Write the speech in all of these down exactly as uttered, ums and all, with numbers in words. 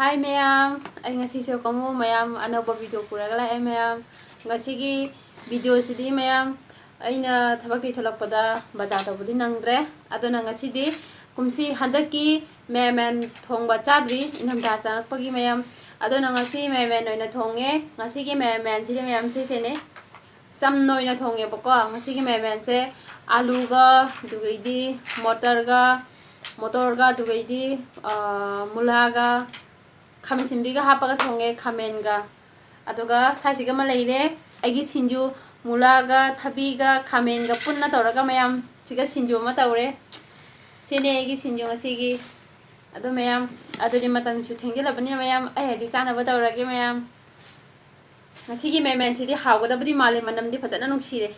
ꯍꯥꯏ ꯃꯌꯥꯝ, ꯑꯩ ꯉꯁꯤꯁꯨ ꯀꯣꯡꯃꯣ ꯃꯌꯥꯝ ꯑꯅꯧꯕ ꯚꯤꯗꯤꯑꯣ ꯄꯨꯔꯒ ꯂꯥꯛꯑꯦ ꯃꯌꯥꯝ꯫ ꯉꯁꯤꯒꯤ ꯚꯤꯗꯤꯑꯣꯁꯤꯗꯤ ꯃꯌꯥꯝ, ꯑꯩꯅ ꯊꯕꯛꯇꯤ ꯊꯣꯛꯂꯛꯄꯗ ꯕꯖꯥꯔ ꯇꯧꯕꯗꯤ ꯅꯪꯗ꯭ꯔꯦ꯫ ꯑꯗꯨꯅ ꯉꯁꯤꯗꯤ ꯀꯨꯝꯁꯤ ꯍꯟꯗꯛꯀꯤ ꯃꯌꯥꯟ ꯃꯌꯥꯟ ꯊꯣꯡꯕ ꯆꯥꯗ꯭ꯔꯤ, ꯏꯪꯊꯝꯊꯥ ꯆꯪꯉꯛꯄꯒꯤ ꯃꯌꯥꯝ꯫ ꯑꯗꯨꯅ ꯉꯁꯤ ꯃꯌꯥꯟ ꯃꯌꯥꯟ ꯑꯣꯏꯅ ꯊꯣꯡꯉꯦ꯫ ꯉꯁꯤꯒꯤ ꯃꯌꯥꯟ ꯃꯌꯥꯟꯁꯤꯗꯤ ꯃꯌꯥꯝ ꯁꯤꯁꯤꯅꯦ꯫ ꯆꯝꯅ ꯑꯣꯏꯅ ꯊꯣꯡꯉꯦꯕꯀꯣ꯫ ꯉꯁꯤꯒꯤ ꯃꯌꯥꯟ ꯃꯌꯥꯟꯁꯦ ꯑꯂꯨꯒ, ꯑꯗꯨꯒꯩꯗꯤ ꯃꯣꯇꯔꯒ, ꯃꯣꯇꯣꯔꯒ, ꯑꯗꯨꯒꯩꯗꯤ, ꯑ, ꯃꯨꯂꯥꯒ, ꯈꯥꯃꯦꯟ ꯑꯁꯤꯟꯕꯤꯒ ꯍꯥꯞꯄꯒ ꯊꯣꯡꯉꯦ, ꯈꯥꯃꯦꯟꯒ꯫ ꯑꯗꯨꯒ ꯁꯥꯏꯁꯤꯒ ꯑꯃ ꯂꯩꯔꯦ, ꯑꯩꯒꯤ ꯁꯤꯡꯖꯨ, ꯃꯨꯂꯥꯒ, ꯊꯕꯤꯒ, ꯈꯥꯃꯦꯟꯒ ꯄꯨꯟꯅ ꯇꯧꯔꯒ ꯃꯌꯥꯝ ꯁꯤꯒ ꯁꯤꯡꯖꯨ ꯑꯃ ꯇꯧꯔꯦ꯫ ꯁꯤꯅꯦ ꯑꯩꯒꯤ ꯁꯤꯡꯖꯨ ꯉꯁꯤꯒꯤ꯫ ꯑꯗꯨ ꯃꯌꯥꯝ, ꯑꯗꯨꯗꯤ ꯃꯇꯝꯁꯨ ꯊꯦꯡꯖꯤꯜꯂꯕꯅꯤꯅ ꯃꯌꯥꯝ, ꯑꯩ ꯍꯧꯖꯤꯛ ꯆꯥꯅꯕ ꯇꯧꯔꯒꯦ ꯃꯌꯥꯝ꯫ ꯉꯁꯤꯒꯤ ꯃꯌꯥꯟ ꯃꯌꯥꯟꯁꯤꯗꯤ ꯍꯥꯎꯒꯗꯕꯗꯤ ꯃꯥꯜꯂꯦ, ꯃꯅꯝꯗꯤ ꯐꯖꯅ ꯅꯨꯡꯁꯤꯔꯦ꯫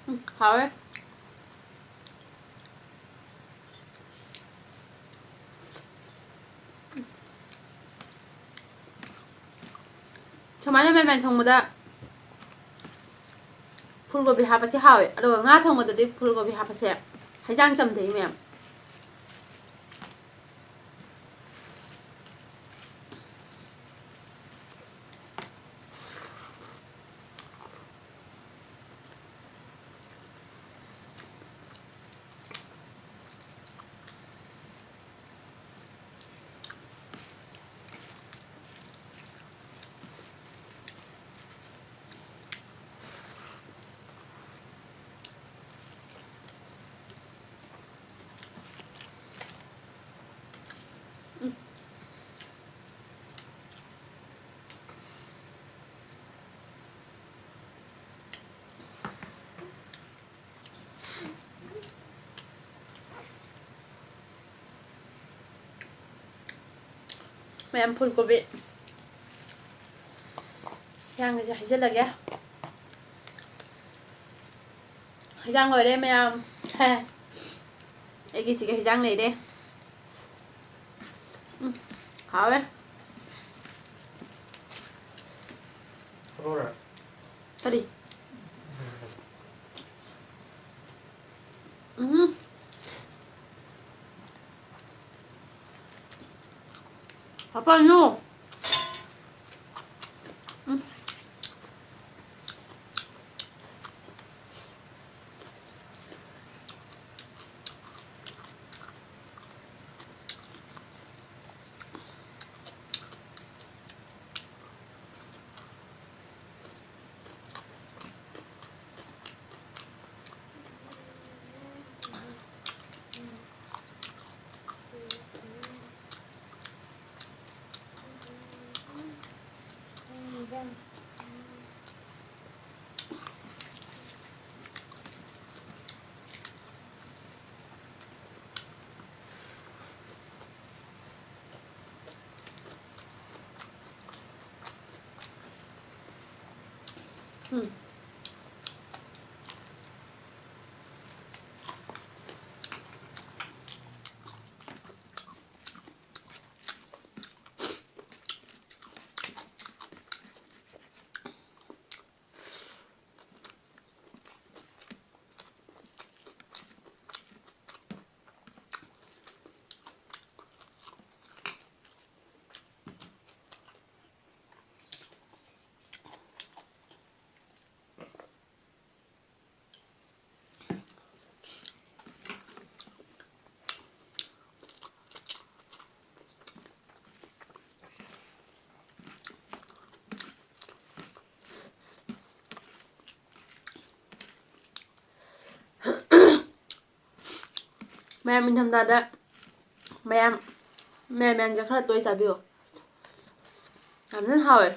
ꯎꯝ, ꯍꯥꯎꯋꯦ꯫ ꯁꯨꯃꯥꯏꯅ ꯃꯌꯥꯟ ꯃꯌꯥꯟ ꯊꯣꯡꯕꯗ ꯐꯨꯜ ꯀꯣꯕꯤ ꯍꯥꯞꯄꯁꯦ ꯍꯥꯎꯋꯦ, ꯑꯗꯨꯒ ꯉꯥ ꯊꯣꯡꯕꯗꯗꯤ ꯐꯨꯜ ꯀꯣꯕꯤ ꯍꯥꯞꯄꯁꯦ ꯍꯩꯖꯥꯡ ꯆꯝꯊꯩ ꯃꯌꯥꯝ꯫ ꯃꯌꯥꯝ ꯐꯨꯜ ꯀꯣꯕꯤ ꯍꯤꯟꯖꯥꯡꯒꯁꯦ ꯍꯩꯖꯤꯜꯂꯒꯦ꯫ ꯍꯤꯟꯖꯥꯡ ꯂꯣꯏꯔꯦ ꯃꯌꯥꯝ꯫ ꯑꯩꯒꯤꯁꯤꯒ ꯍꯤꯟꯖꯥꯡ ꯂꯩꯔꯦ꯫ ꯎꯝ, ꯍꯥꯎꯋꯦ꯫ ꯍꯥꯎꯔꯦ꯫ ꯀꯔꯤ? ꯎꯝ꯫ ꯍꯥꯞꯄꯛꯑꯅꯨ꯫ ꯎꯝ꯫ ꯎꯝ꯫ ꯃꯌꯥꯝ ꯏꯪꯊꯝꯊꯥꯗ ꯃꯌꯥꯝ, ꯃꯌꯥꯝ ꯃꯌꯥꯝꯁꯦ ꯈꯔ ꯇꯣꯏ ꯆꯥꯕꯤꯌꯨ꯫ ꯌꯥꯝꯅ ꯍꯥꯎꯋꯦ꯫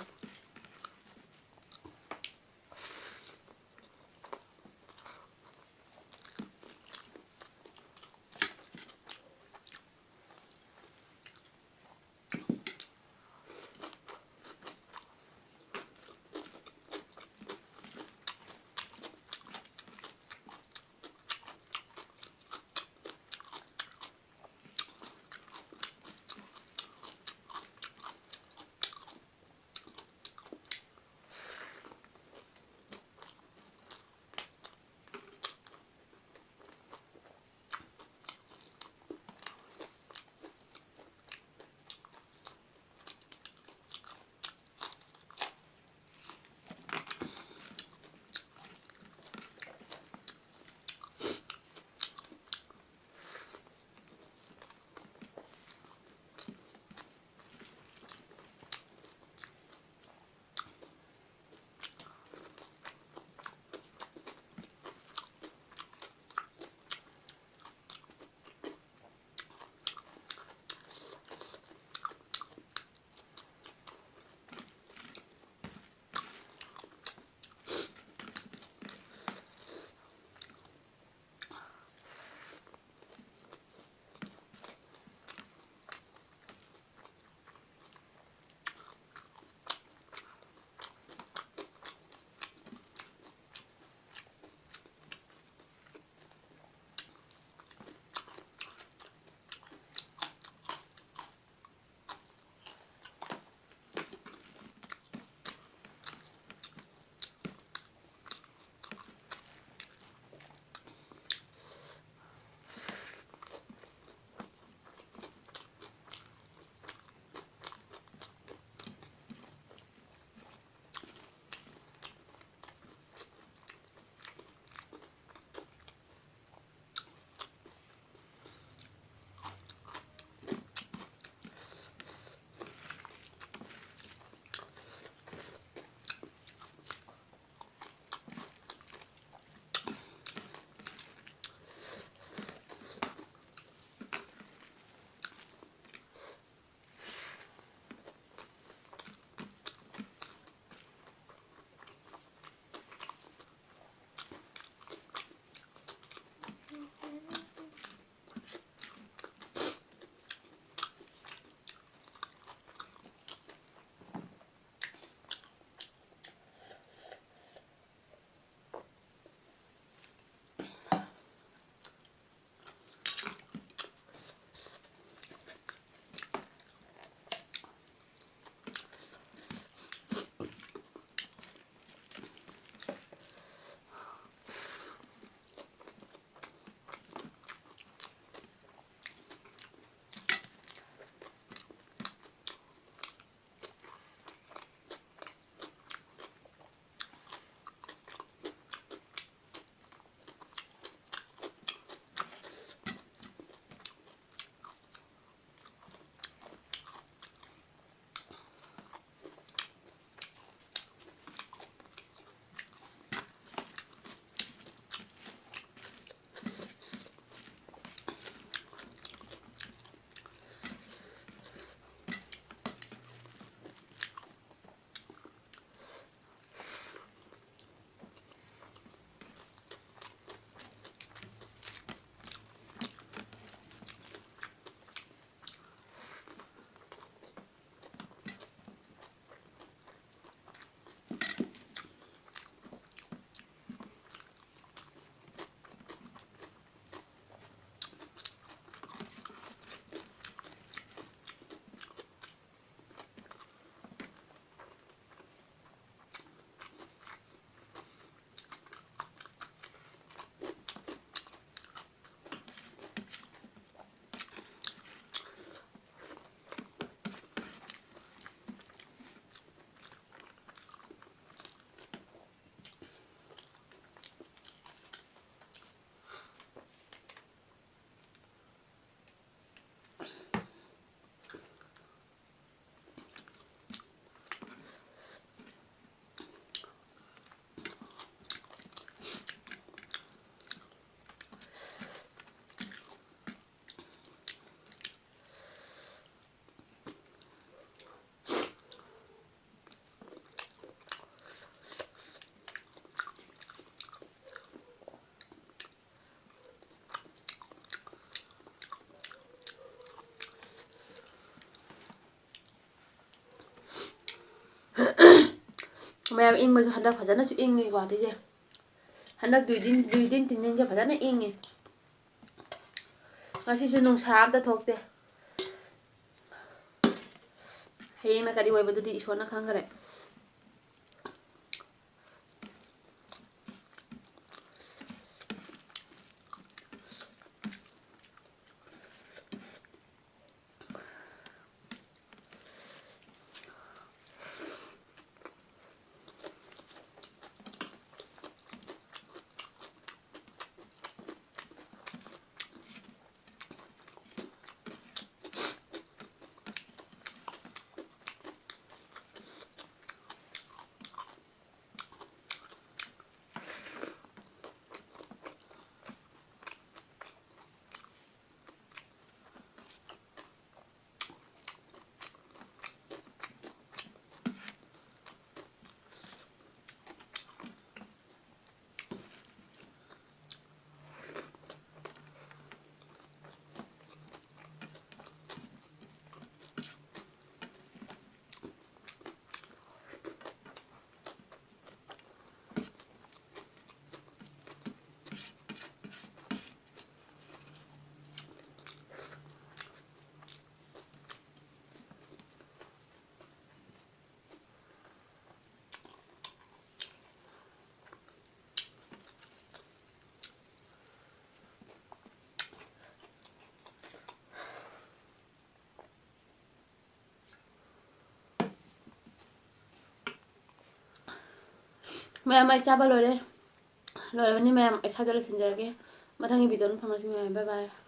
ꯃꯌꯥꯝ ꯏꯪꯕꯁꯨ ꯍꯟꯗꯛ ꯐꯖꯅꯁꯨ ꯏꯪꯉꯤ ꯒꯨꯍꯥꯇꯤꯁꯦ꯫ ꯍꯟꯗꯛ ꯗꯨꯏ ꯗꯤꯟ, ꯗꯨꯏ ꯗꯤꯟ ꯇꯤꯟ ꯗꯤꯟꯁꯦ ꯐꯖꯅ ꯏꯪꯉꯤ꯫ ꯉꯁꯤꯁꯨ ꯅꯨꯡꯁꯥ ꯑꯝꯇ ꯊꯣꯛꯇꯦ꯫ ꯍꯌꯦꯡꯅ ꯀꯔꯤ ꯑꯣꯏꯕꯗꯨꯗꯤ ꯏꯁꯣꯔꯅ ꯈꯪꯈ꯭ꯔꯦ꯫ ꯃꯌꯥꯝ, ꯑꯩ ꯆꯥꯕ ꯂꯣꯏꯔꯦ꯫ ꯂꯣꯏꯔꯕꯅꯤ ꯃꯌꯥꯝ, ꯑꯩ ꯁ꯭ꯋꯥꯏꯗ ꯂꯣꯏꯁꯤꯟꯖꯔꯒꯦ꯫ ꯃꯊꯪꯒꯤ video ꯗ ꯐꯪꯉꯁꯤ ꯃꯌꯥꯝ꯫ Bye bye꯫